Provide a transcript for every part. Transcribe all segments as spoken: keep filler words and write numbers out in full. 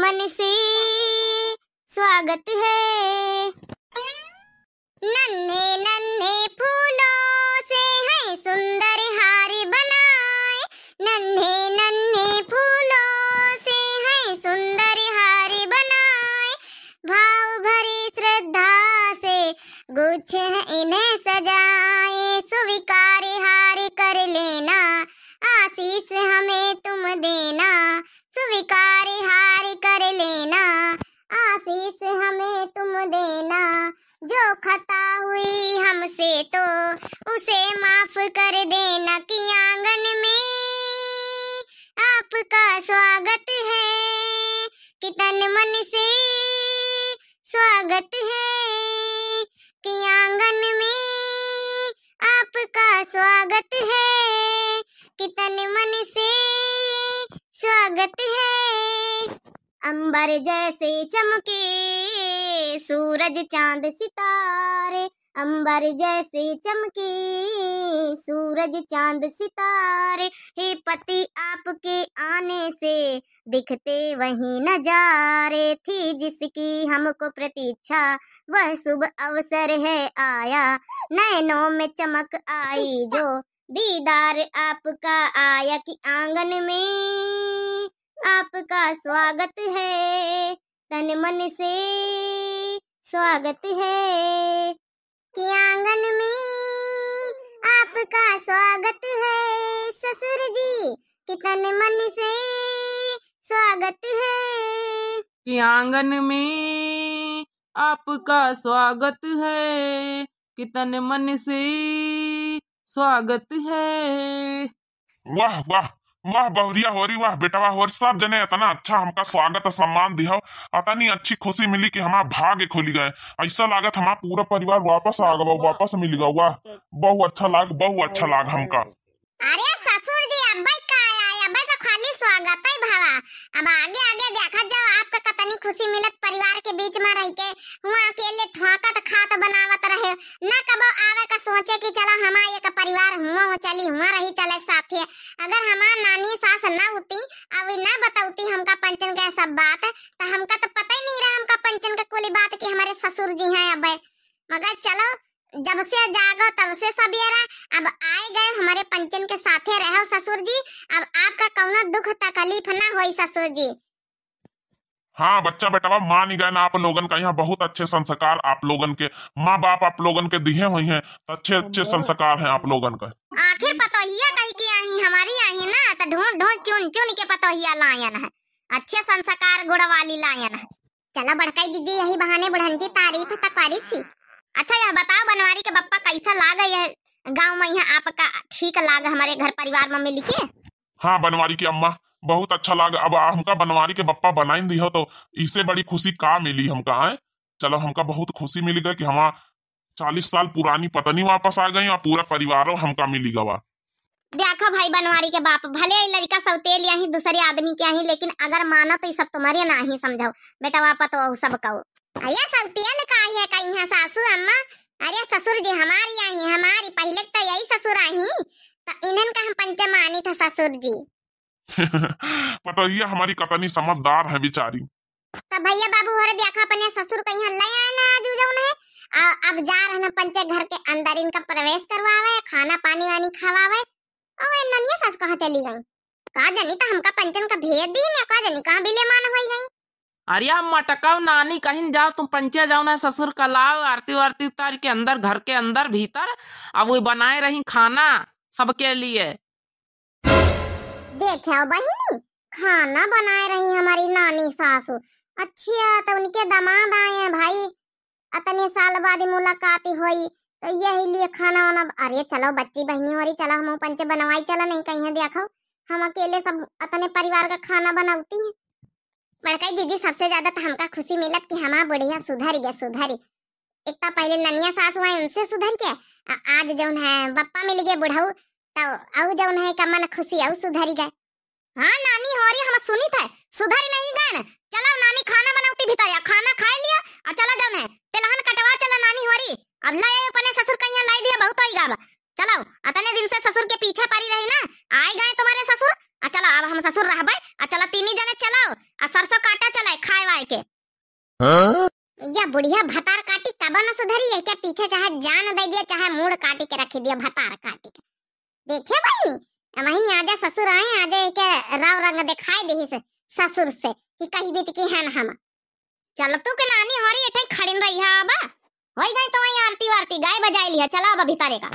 मन से स्वागत है। नन्हे नन्हे फूलों से है सुंदर हार बनाए, नन्हे नन्हे फूलों से है सुंदर हार बनाए, भाव भरी श्रद्धा से गुच्छ है इन्हें सजाए, स्वीकार हार कर लेना, आशीष हमें तुम देना, स्वीकार हार कर लेना, आशीष हमें तुम देना, जो खता हुई हमसे तो उसे माफ कर देना, कि आंगन में आपका स्वागत है, कि तन मन से स्वागत है, कि आंगन में आपका स्वागत है, कि तन मन से स्वागत है। अंबर जैसे चमके सूरज चांद सितारे, अंबर जैसे चमके सूरज चांद सितारे, हे पति आपके आने से दिखते वही नजारे, थी जिसकी हमको प्रतीक्षा वह शुभ अवसर है आया, नैनों में चमक आई जो दीदार आपका आया, कि आंगन में आपका स्वागत है, तन मन से स्वागत है, कि आंगन में आपका स्वागत है ससुर जी, कि तन मन से स्वागत है। कि आंगन में आपका स्वागत है, कि तन मन से स्वागत है। वाह, वाह, वाह बहुरिया होरी, वाह बेटवा होरी, सब जने इतना अच्छा हमका स्वागत और सम्मान दिहौ, इतनी अच्छी खुशी मिली कि हमार भाग्य खुली गए। ऐसा लागत हमार पूरा परिवार वापस आ गवा, वापस मिल गवा। वाह, बहुत अच्छा लाग, बहुत अच्छा लाग हमका। अरे ससुर जी, अब्बे का आया, अब्बे तो खाली स्वागत है भवा। अब आगे आगे देखत जाओ, आपका कतनी खुशी मिलत परिवार के बीच में रह के। हुआ अकेले ठोकत खात बनावत रहे, ना कबो आवे का सोचे कि चला हमार एक परिवार हुआ हो चली, हुआ रही चले साथे। अगर हमार नानी सास ना होती, अब ना बतौती हमका पंचन के सब बात, तो हमका तो पता ही नहीं रहा हमका पंचन के कुली बात कि हमारे ससुर जी हैं अब्बे। मगर चलो, जब से जागो तब से सबेरा, अब आए गए हमारे पंचन के साथे रहो ससुर जी। अब आपका कौनो दुख तकलीफ ना होई ससुर जी। हाँ बच्चा बेटवा, मान ही गए ना आप लोगन का यहाँ बहुत अच्छे संस्कार आप लोगन के, माँ बाप आप लोगन के दिहे हुई हैं, तो अच्छे अच्छे संस्कार हैं आप लोगन का। आखिर पतोहिया कही के आई, हमारी आई ना, तो ढूंढ ढूंढ चुन चुन के पतोहिया लायन है, अच्छे संस्कार गुण वाली लायन है। चलो बड़काई दीदी, यही बहाने बुढ़न की तारीफ तो करी थी। अच्छा यह बताओ बनवारी के बप्पा, कैसा लाग यह गाँव में यहाँ आपका, ठीक लाग हमारे घर परिवार में मिल के? हाँ बनवारी की अम्मा, बहुत अच्छा लाग। अब आ, हमका बनवारी के बप्पा बनाइन दिहो तो इससे बड़ी खुशी का मिली हमका, हैं? चलो हमका बहुत खुशी मिल गई कि हमार चालीस साल पुरानी पत्नी वापस आ गई और पूरा परिवारों हमका मिली गवा। देखो भाई बनवारी के बाप, भले ई लड़का सौतेल यहीं दूसरे आदमी के यहीं, लेकिन अगर मानो तो ई सब तुम्हारे नाही समझो, बेटवा पतोह सब कहो। अरे सौतेल का है कहीं है सासू अम्मा? अरे ससुर जी हमारी यहीं, हमारी पहले तो यही ससुर आई, तो इन्हन का हम पंचे मानी था ससुर जी। पतोहिया हमारी कतनी समझदार है बेचारी। तो भैया बाबू होरे देखा अपने ससुर कहीं हल्ला आए ना आज जौन है, आ, अब जा रहे ना पंचे घर के अंदर, इनका प्रवेश करवावे, खाना पानी वानी खवावे। और ये ननिया सास कहाँ चली गई? का जानी तो हमका पंचन का भेज दी ने, का जानी कहाँ बिलेमान होई गई। अरे अब मटकाओ नानी कहीं जाओ, तुम पंचे जाओ ना ससुर का लाओ, आरती वारती उतार के अंदर, घर के अंदर भीतर, अब वो बनाए रही खाना सबके लिए। देखो बहिनी, खाना बनाए रही हमारी नानी सासू। अच्छा, तो उनके दामाद आए हैं भाई, अतने साल बाद ही मुलाकात ही होई, तो यही लिए खाना वाना। अरे चलो बच्ची बहिनी हो रही, चलो हम पंचे बनवाई चला, नहीं कहीं देखो हम अकेले सब अतने परिवार का खाना बनावती हैं। बड़काई दीदी, सबसे ज्यादा तो हमका खुशी मिलत कि हमार बुढ़िया सुधर गया, सुधर। एक तो पहले ननिया सास हुआ उनसे सुधर के, आ, आज जौन है बप्पा मिल गए बुढ़ऊ, तो अउ जौन है का मन खुशी अउ सुधरी गए। हाँ नानी होरी, हम सुनित है सुधरी नहीं गए। चलो नानी खाना बनावती भीतर, या खाना खाए लिया और चलो जौन है तेलहन कटवा चलो नानी होरी। अब लाई अपने ससुर कहिया लाई दिया, बहुत होई गावा। चलो, अतने दिन से ससुर के पीछे पड़ी रही ना, आए गए तुम्हारे ससुर। आ चलो, अब हम ससुर रहबे। आ चलो, तीनी जने चलो, जाओ, आ सरसों काटा चलाए खाए वाए के। हाँ? या बुढ़िया भतार काटी कबो न सुधरी है, के पीछे चाहे जान दे दिया, चाहे मूड़ काटी के रखी दिया भतार काटी के। देखे बहिनी, अबहिनी आजा ससुर आए, आजा के राव रंग दिखाई देही से ससुर से कि कही बीत की है न हम। चल तू के नानी होरी एठे खड़िन रही है अब। होई गई तो वही आरती वारती गाय बजाई लिया, चला अब भीतरे का।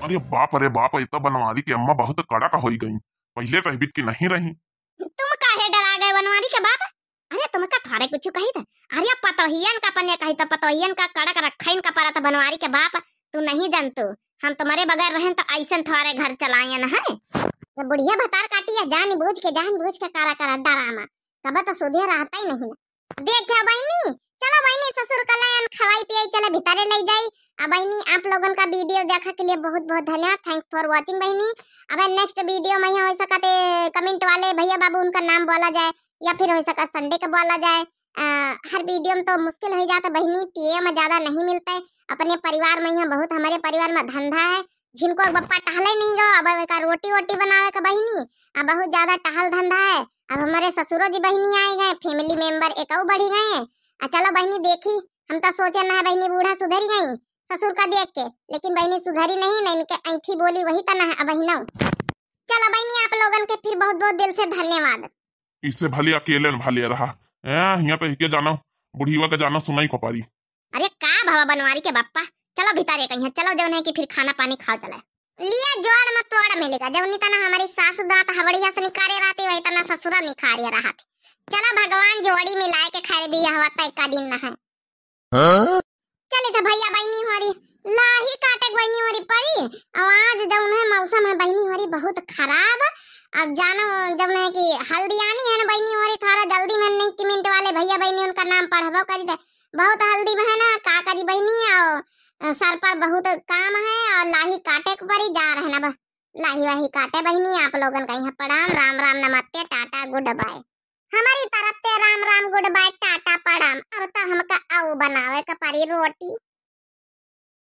अरे बाप रे बाप, ये तो बनवारी के अम्मा बहुत कड़क होई गई, पहले कहबित की नहीं रही। तुम काहे डरा गए बनवारी के बाप? अरे तुमका थारे कुछ कही थे? अरे पतोहियन का पन्ने कही तो पतोहियन का कड़क रखइन का परत बनवारी के बाप, तू नहीं जानतू। हम तुम्हारे बगैर रहें तो ऐसन थारे घर चलायन है। ये बुढ़िया भतार काटी है, जान बूझ के, जान बूझ के करा करा डरामा। कब तो सुधे रहता ही नहीं ना। देखा बहिनी, चला बहिनी ससुर का लायन खवाई पियाई, चला भीतरे ले जाई। अब बहिनी आप लोगन का वीडियो देखा के लिए बहुत बहुत धन्यवाद, thanks for watching बहिनी। अब नेक्स्ट वीडियो में यहाँ हो सकते कमेंट वाले भैया बाबू उनका नाम बोला जाए या फिर हो सका संडे का बोला जाए। अ, हर वीडियो में तो मुश्किल हो जाता बहिनी, टीएम ज्यादा नहीं मिलता है। अपने परिवार में यहाँ बहुत, हमारे परिवार में धंधा है, जिनको बप्पा टहले नहीं गो, अब एका रोटी वोटी बनावे का बहिनी, अब बहुत ज्यादा टहल धंधा है। अब हमारे ससुरो जी बहिनी आए गए, फैमिली मेंबर एकऊ बढ़ी गए। आ चलो बहिनी देखी, हम तो सोचे ना है बहिनी बूढ़ा सुधरी गई ससुर का देख के, लेकिन बहिनी सुधरी नहीं, नहीं इनके ऐठी बोली वही तना है अब बहिनऊ। चलो बहिनी आप लोगन के फिर बहुत बहुत दिल से धन्यवाद। इससे भले अकेले न भले रहा, ए, हियां तो हिके जानो, बुढ़ीवा के जानो सुनाई को पारी। अरे का भवा बनवारी के बप्पा, चलो भीतरे कहीं, चलो जौन है कि फिर खाना पानी खाओ चले। लिया जोड़ में तोड़ मिलेगा, जौनी तना हमारी सासु दांत हबड़िया से निकारे रहती, वही तना ससुरा निकारे रहत। चलो भगवान जोड़ी मिलाए के खाए भी हवा तय का दिन न है। हाँ? चले तो भैया बहिनी होरी, लाही काटे के बहिनी होरी पड़ी। और आज जौन है मौसम है बहिनी होरी बहुत खराब। अब जानो जौन है कि हल्दियानी है ना बहिनी होरी, थोड़ा जल्दी में नहीं कि मिनट वाले भैया बहिनी उनका नाम पढ़बो करी थे। बहुत हल्दी में है ना, का करी बहिनी, और सर पर बहुत काम है और लाही काटे के पड़ी, जा रहे ना ब-, लाही वाही काटे बहिनी। आप लोगन का यहाँ प्रणाम, राम राम, नमस्ते, टाटा, गुड बाय। हमारी तरफ से राम राम, गुड बाय, टाटा, प्रणाम। अब तो हमका आऊ बनावे का पड़ी रोटी।